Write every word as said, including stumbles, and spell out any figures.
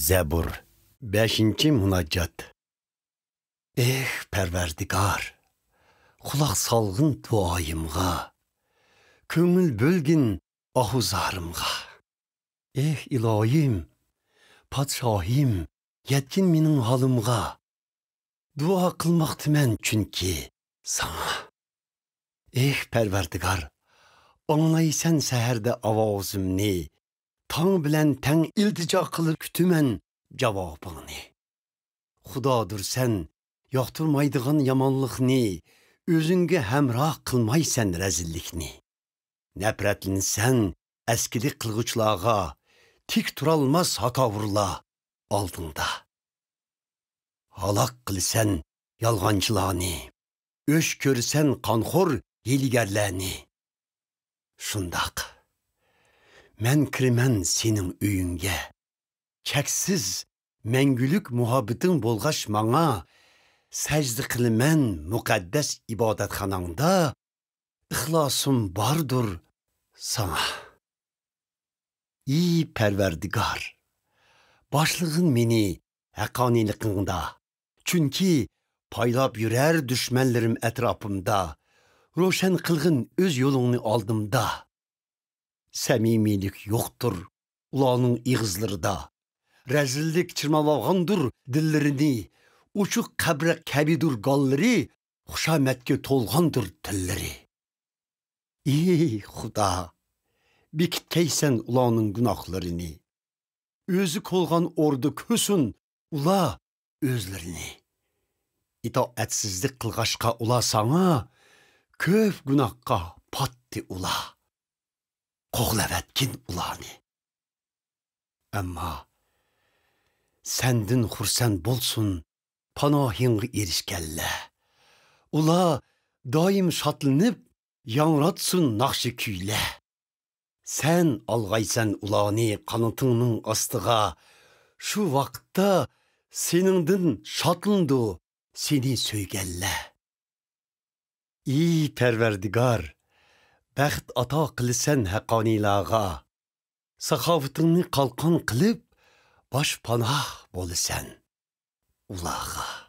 زەبۇر، بەشىنچى مۇناجات. ئېھ، پەرۋەردىگار، قۇلاق سالغىن دۇئايىمغا، كۆڭۈل بۆلگىن ئاھۇ زارىمغا. ئېھ، ئىلاھىم، پادىشاھىم، يەتكىن مېنىڭ ھالىمغا. دۇئا قىلماقتىمەن چۈنكى ساڭا. ئېھ، پەرۋەردىگار، ئاڭلايسەن سەھەردە ئاۋازىمنى، تاڭ بىلەن تەڭ ئىلتىجا قىلىپ كۈتىمەن جاۋابىڭنى. خۇدادۇر سەن، ياقتۇرمايدىغان يامانلىقنى، ئۆزۈڭگە ھەمراھ قىلمايسەن رەزىللىكنى. نەپرەتلىنىسەن ئەسكىلىك قىلغۇچىلارغا، تىك تۇرالماس ھاكاۋۇرلار ئالدىڭدا. ھالاك قىلىسەن يالغانچىلارنى، ئۆچ كۆرىسەن قانخور ھىيلىگەرلەرنى. شۇنداق، مەن كىرىمەن سېنىڭ ئۆيۈڭگە، چەكسىز، مەڭگۈلۈك مۇھەببىتىڭ بولغاچ ماڭا، سەجدە قىلىمەن مۇقەددەس ئىبادەتخاناڭدا، ئىخلاسىم باردۇر ساڭا. ئى پەرۋەردىگار، باشلىغىن مېنى ھەققانىيلىقىڭدا، چۈنكى پايلاپ يۈرەر دۈشمەنلىرىم ئەتراپىمدا، روشەن قىلغىن ئۆز يولۇڭنى ئالدىمدا. سەمىمىيلىك يوقتۇر ئۇلارنىڭ ئېغىزلىرىدا، رەزىللىك چىرماۋالغاندۇر دىللىرىنى، ئوچۇق قەبرە كەبىدۇر گاللىرى، خۇشامەتكە تولغاندۇر تىللىرى. ئى خۇدا، بېكىتكەيسەن ئۇلارنىڭ گۇناھلىرىنى. ئۆزى كولغان ئوردا كۆسۇن ئۇلار ئۆزلىرىنى. ئىتائەتسىزلىك قىلغاچقا ئۇلار ساڭا، كۆپ گۇناھقا پاتتى ئۇلار. قوغلىۋەتكىن ئۇلارنى. ئەمما سەندىن خۇرسەن بولسۇن پاناھىڭغا ئېرىشكەنلەر. ئۇلار دائىم شادلىنىپ، ياڭراتسۇن ناخشا كۈيلەر. سەن ئالغايسەن ئۇلارنى قانىتىڭنىڭ ئاستىغا. شۇ ۋاقىتتا سېنىڭدىن شادلىنىدۇ سېنى سۆيگەنلەر. ئى پەرۋەردىگار، بەخت ئاتا قىلىسەن ھەققانىيلارغا. ساخاۋىتىڭنى قالقان قىلىپ، باشپاناھ بولىسەن ئۇلارغا.